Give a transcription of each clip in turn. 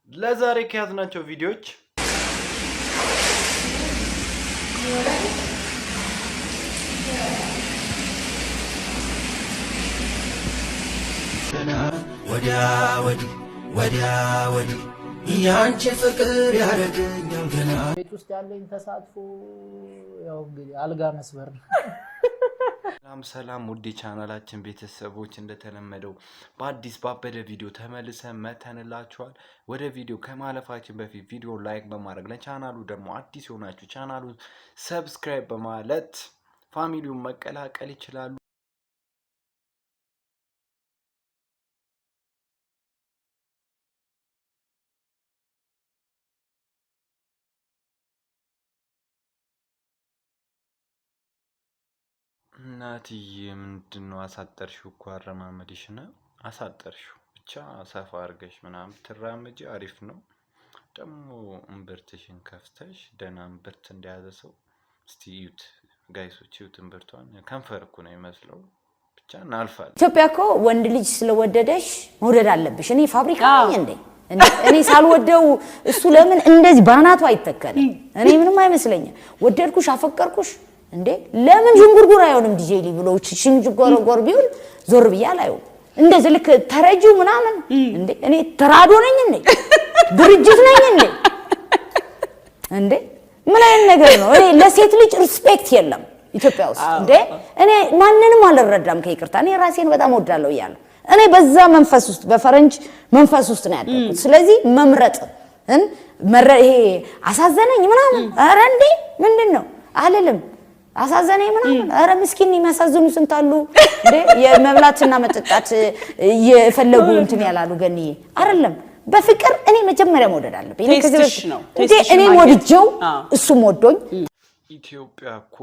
ለዛሬ ከያዝናቸው ቪዲዮዎች ወዲያ ወዲህ ወዲያ ወዲህ ያንቺ ፍቅር ያደረገኛል ገና። ቤት ውስጥ ያለኝ ተሳትፎ ያው እንግዲህ አልጋ መስበር ነው። ሰላም ሰላም፣ ውድ የቻናላችን ቤተሰቦች እንደተለመደው በአዲስ ባበደ ቪዲዮ ተመልሰን መተንላችኋል። ወደ ቪዲዮ ከማለፋችን በፊት ቪዲዮ like በማድረግ ለቻናሉ ደግሞ አዲስ የሆናችሁ ቻናሉን subscribe በማለት family ውን መቀላቀል ይችላሉ። እናትዬ ምንድን ነው አሳጠርሽው እኮ አረማመድሽን አሳጠርሽው። ብቻ ሰፋ አድርገሽ ምናምን ትራመጂ አሪፍ ነው። ደግሞ እምብርትሽን ከፍተሽ ደህና እምብርት እንደያዘ ሰው እስቲ እዩት guys ኦች፣ እዩት እምብርቷን። ከንፈር እኮ ነው የሚመስለው። ብቻ እናልፋለን። ኢትዮጵያ እኮ ወንድ ልጅ ስለወደደሽ መውደድ አለብሽ። እኔ ፋብሪካ ነኝ እንዴ? እኔ ሳልወደው እሱ ለምን እንደዚህ ባናቱ አይተከልም? እኔ ምንም አይመስለኝም። ወደድኩሽ፣ አፈቀርኩሽ እንዴ ለምን ዥንጉርጉር አይሆንም? ዲጄ ሊ ብሎ ሽንጉርጉር ቢሆን ዞር ብዬ አላየውም። እንደዚህ ልክ ተረጂው ምናምን እንዴ እኔ ተራዶ ነኝ እንዴ? ድርጅት ነኝ እንዴ? እንዴ ምን አይነት ነገር ነው? እኔ ለሴት ልጅ respect የለም ኢትዮጵያ ውስጥ እንዴ። እኔ ማንንም አልረዳም ከይቅርታ። እኔ ራሴን በጣም ወዳለሁ እያለሁ እኔ በዛ መንፈስ ውስጥ በፈረንጅ መንፈስ ውስጥ ነው ያደግኩት። ስለዚህ መምረጥ ይሄ አሳዘነኝ ምናምን ኧረ እንዴ ምንድን ነው አልልም። አሳዘነኝ ምናምን ኧረ ምስኪን የሚያሳዝኑ ስንት አሉ እንዴ የመብላትና መጠጣት የፈለጉ እንትን ያላሉ ገንዬ አይደለም። በፍቅር እኔ መጀመሪያ መውደድ አለብኝ። እኔ ከዚህ በፊት እንዴ እኔም ወድጀው እሱም ወዶኝ። ኢትዮጵያ እኮ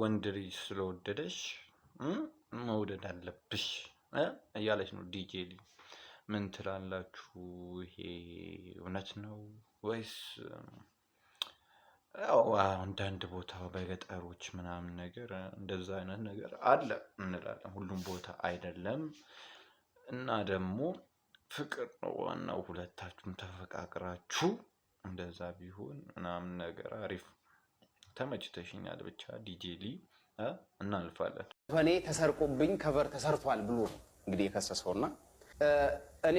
ወንድ ልጅ ስለወደደሽ መውደድ አለብሽ እያለች ነው ዲጄ ሊ። ምን ትላላችሁ? ይሄ እውነት ነው ወይስ ያው አንዳንድ ቦታ በገጠሮች ምናምን ነገር እንደዛ አይነት ነገር አለ እንላለን። ሁሉም ቦታ አይደለም። እና ደግሞ ፍቅር ነው ዋናው። ሁለታችሁም ተፈቃቅራችሁ እንደዛ ቢሆን ምናምን ነገር አሪፍ። ተመችተሽኛል። ብቻ ዲጄ ሊ እናልፋለን። ዘፈኔ ተሰርቆብኝ cover ተሰርቷል ብሎ ነው እንግዲህ የከሰሰውና እኔ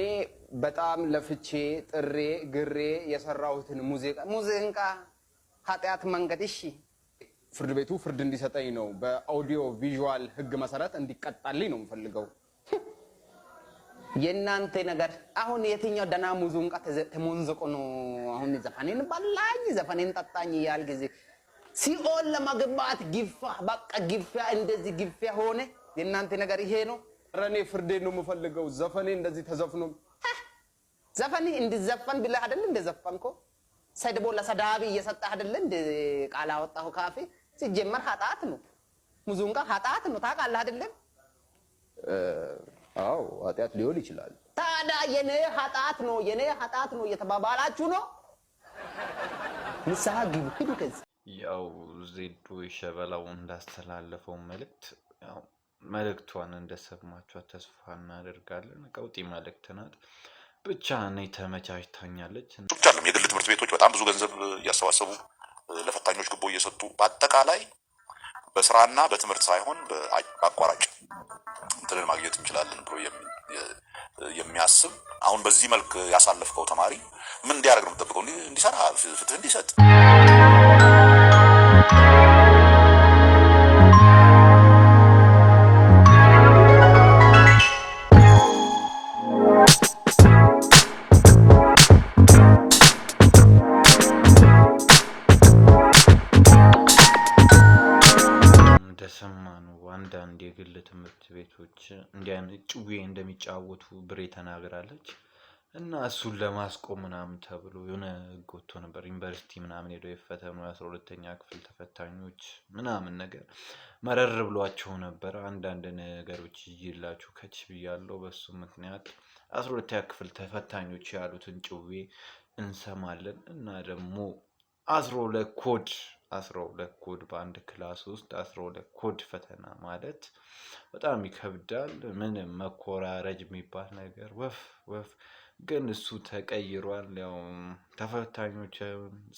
በጣም ለፍቼ ጥሬ ግሬ የሰራሁትን ሙዚቃ ሙዚቃ ኃጢአት መንገድ እሺ፣ ፍርድ ቤቱ ፍርድ እንዲሰጠኝ ነው። በ audio visual ሕግ መሰረት እንዲቀጣልኝ ነው የምፈልገው። የእናንተ ነገር አሁን የትኛው ደህና ሙዚቃ ተሞንዝቆ ነው? አሁን ዘፈኔን በላኝ ዘፈኔን ጠጣኝ ያል ጊዜ ሲኦል ለመግባት ግፋ፣ በቃ ግፊያ፣ እንደዚህ ግፊያ ሆነ። የእናንተ ነገር ይሄ ነው። ኧረ እኔ ፍርዴን ነው የምፈልገው። ዘፈኔ እንደዚህ ተዘፍኖ ዘፈኔ እንዲዘፈን ብለህ አይደል እንደዘፈንኮ ሰድቦ ለሰዳቢ እየሰጠህ አይደለ እንደ ቃል አወጣሁ ካፌ። ሲጀመር ኃጢአት ነው፣ ሙዙንቃ ኃጢአት ነው። ታውቃለህ አይደለም? አዎ ኃጢአት ሊሆን ይችላል። ታዲያ የኔ ኃጢአት ነው የኔ ኃጢአት ነው እየተባባላችሁ ነው። ንስሐ ግቡ፣ ሂዱ ከዚህ። ያው ዜዶ ሸበላው እንዳስተላለፈው መልእክት ያው መልእክቷን እንደሰማችኋት ተስፋ እናደርጋለን። ቀውጢ መልእክት ናት። ብቻ እኔ ተመቻችታኛለች። ብቻ አይደለም፣ የግል ትምህርት ቤቶች በጣም ብዙ ገንዘብ እያሰባሰቡ ለፈታኞች ጉቦ እየሰጡ በአጠቃላይ በስራና በትምህርት ሳይሆን በአቋራጭ እንትንን ማግኘት እንችላለን ብሎ የሚያስብ አሁን በዚህ መልክ ያሳለፍከው ተማሪ ምን እንዲያደርግ ነው የምጠብቀው? እንዲሰራ፣ ፍትህ እንዲሰጥ። እንደሰማነው አንዳንድ የግል ትምህርት ቤቶች እንዲህ አይነት ጭዌ እንደሚጫወቱ ብሬ ተናግራለች። እና እሱን ለማስቆም ምናምን ተብሎ የሆነ ሕግ ወጥቶ ነበር። ዩኒቨርሲቲ ምናምን ሄደው የፈተኑ የ12ኛ ክፍል ተፈታኞች ምናምን ነገር መረር ብሏቸው ነበር። አንዳንድ ነገሮች ይዤላችሁ ከች ብያለሁ። በሱ ምክንያት 12ኛ ክፍል ተፈታኞች ያሉትን ጭዌ እንሰማለን። እና ደግሞ 12 ኮድ 12 ኮድ በአንድ class ውስጥ 12 ኮድ ፈተና ማለት በጣም ይከብዳል። ምንም መኮራረጅ የሚባል ነገር ወፍ ወፍ። ግን እሱ ተቀይሯል። ያው ተፈታኞች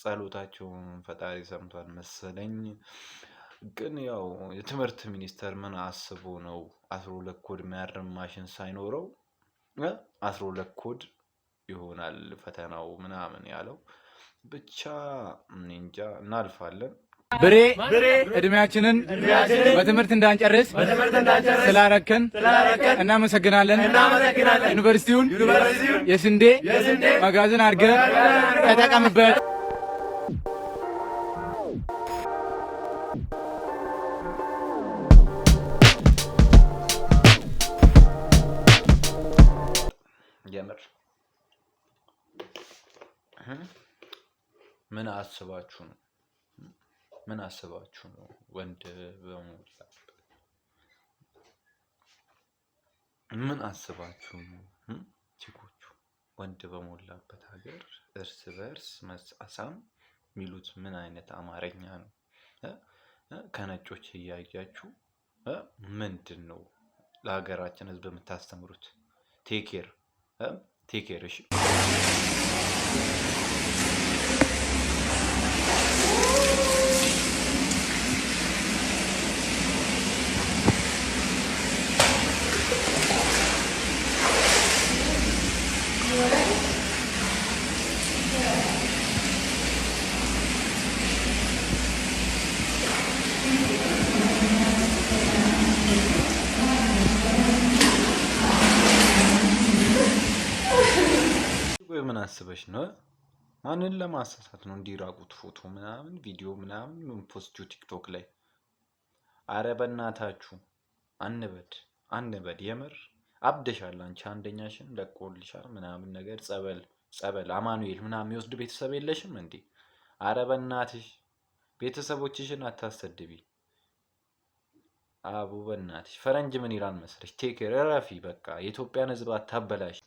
ጸሎታቸውን ፈጣሪ ሰምቷል መሰለኝ። ግን ያው የትምህርት ሚኒስቴር ምን አስቦ ነው 12 ኮድ የሚያርም ማሽን ሳይኖረው 12 ኮድ ይሆናል ፈተናው ምናምን ያለው? ብቻ እኔ እንጃ፣ እናልፋለን። ብሬ እድሜያችንን በትምህርት እንዳንጨርስ ስላረከን እናመሰግናለን። ዩኒቨርሲቲውን የስንዴ መጋዘን አድርገህ ተጠቀምበት። የምር ምን አስባችሁ ነው? ምን አስባችሁ ነው? ወንድ በሞላበት ምን አስባችሁ ነው? ቺኮቹ ወንድ በሞላበት ሀገር እርስ በእርስ መሳሳም የሚሉት ምን አይነት አማርኛ ነው? ከነጮች እያያችሁ ምንድን ነው ለሀገራችን ሕዝብ የምታስተምሩት? Take care, take care። እሺ። ቆይ ምን አስበሽ ነው? ማንን ለማሳሳት ነው? እንዲራቁት ፎቶ ምናምን ቪዲዮ ምናምን post ቲክቶክ ላይ? አረ በእናታችሁ አንበድ አንበድ። የምር አብደሻል አንቺ። አንደኛሽን ለቆልሻል ምናምን ነገር፣ ጸበል ጸበል አማኑኤል ምናምን የሚወስድ ቤተሰብ የለሽም እንዴ? አረ በእናትሽ ቤተሰቦችሽን አታሰድቢ። አቡ በእናትሽ ፈረንጅ ምን ይላል መሰለሽ? Take care፣ እረፊ በቃ። የኢትዮጵያን ሕዝብ አታበላሽ።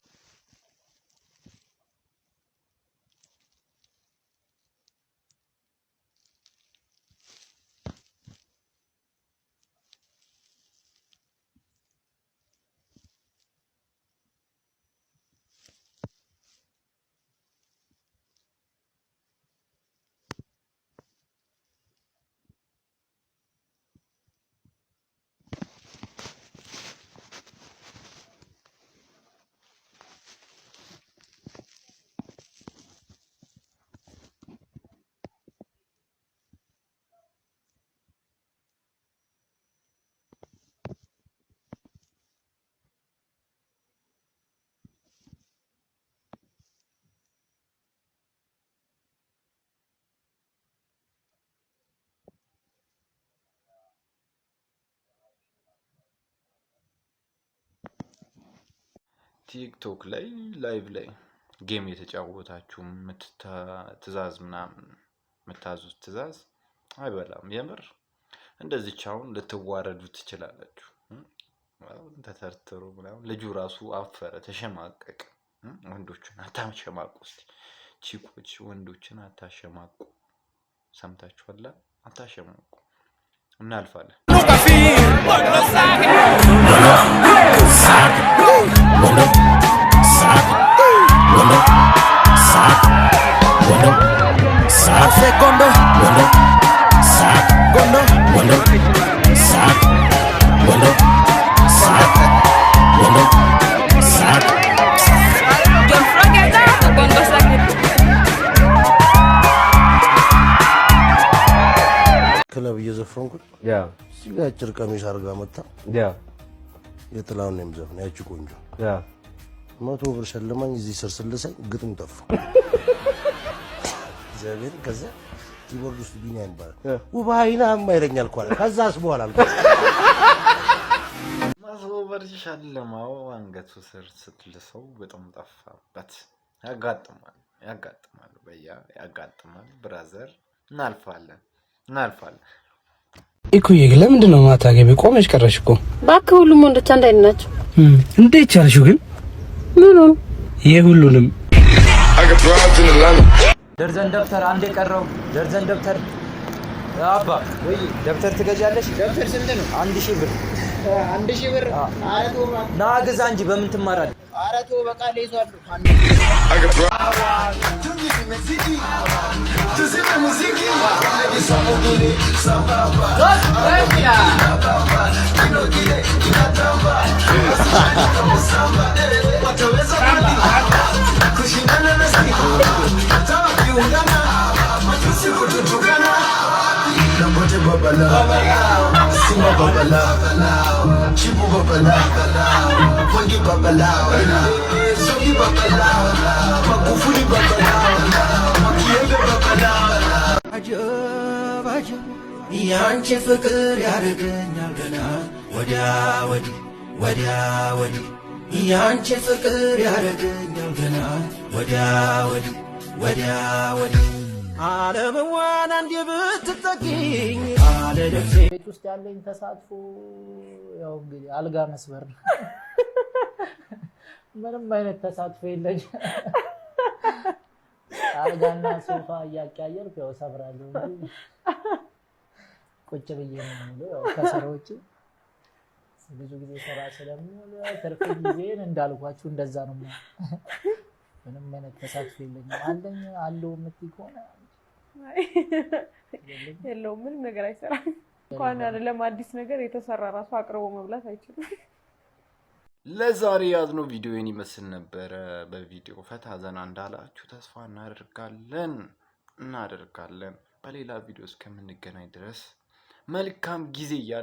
ቲክቶክ ላይ live ላይ game የተጫወታችሁ ትእዛዝ ምናምን የምታዙት ትእዛዝ አይበላም። የምር እንደዚች አሁን ልትዋረዱ ትችላላችሁ። ተተርትሮ ምናምን ልጁ ራሱ አፈረ፣ ተሸማቀቀ። ወንዶችን አታሸማቁ፣ እስኪ ቺኮች ወንዶችን አታሸማቁ። ሰምታችኋላ? አታሸማቁ። እናልፋለን። ክለብ እየዘፈንኩኝ እዚህ ጋ አጭር ቀሚስ አድርጋ መታ የጥላሁን ነው የምዘፍነው። ያቺ ቆንጆ 100 ብር ሸልማኝ እዚህ ስር ስልሰኝ ግጥም ጠፋ። እግዚአብሔር፣ ከዛ keyboard ውስጥ ቢኒያም ይባላል። ውብ አይናማ ይለኛል እኮ አለ። ከዛስ በኋላ አልኩት። 100 ብር ሸልማው አንገቱ ስር ስትልሰው በጣም ጠፋበት። ያጋጥማል፣ ያጋጥማል፣ በያ ያጋጥማል። Brother፣ እናልፋለን፣ እናልፋለን። እኩዬ ግን ለምንድን ነው ማታገቢ? ቆመሽ ቀረሽ እኮ። እባክህ፣ ሁሉም ወንዶች አንድ አይነት ናቸው። እንዴት ቻልሽው ግን? ምኑን? የሁሉንም። ደርዘን ደብተር አንድ የቀረው ደርዘን ደብተር አባ ወይ ደብተር ትገዣለሽ? ደብተር ስንት ነው? 1000 ብር። 1000 ብር? ኧረ ተው እባክህ። ና ግዛ እንጂ በምን ትማራለህ? ኧረ ተው በቃ ይዟለሁ። Dangote babala, Simba babala, Chibu babala, Kongi babala, Sogi babala, Magufuli babala, Makiembe babala. አጀብ አጀብ ያንቺ ፍቅር ያደርገኛል ገና ወዲያ ወዲህ ወዲያ ወዲህ፣ ያንቺ ፍቅር ያደርገኛል ገና ወዲያ ወዲህ ወዲያ ወዲህ፣ ዓለምዋን አንዴ ብትጠጊኝ አለ ነፍሴ። ቤት ውስጥ ያለኝ ተሳትፎ ያው እንግዲህ አልጋ መስበር ነው። ምንም አይነት ተሳትፎ የለኝም። አልጋና ሶፋ እያቀያየርኩ ያው ሰብራለሁ እንጂ ቁጭ ብዬ ነው የምውለው። ያው ከስራ ውጭ ብዙ ጊዜ ስራ ስለምውል ያው ትርፍ ጊዜን እንዳልኳችሁ እንደዛ ነው የምሆነው። ምንም አይነት ተሳትፎ የለኝም። አለኝ አለው የምትይ ከሆነ? የለውም። ምንም ነገር አይሰራም። እንኳን አይደለም አዲስ ነገር የተሰራ ራሱ አቅርቦ መብላት አይችልም። ለዛሬ ያዝነው ቪዲዮ ይህን ይመስል ነበረ። በቪዲዮ ፈታ ዘና እንዳላችሁ ተስፋ እናደርጋለን። በሌላ ቪዲዮ እስከምንገናኝ ድረስ መልካም ጊዜ እያለ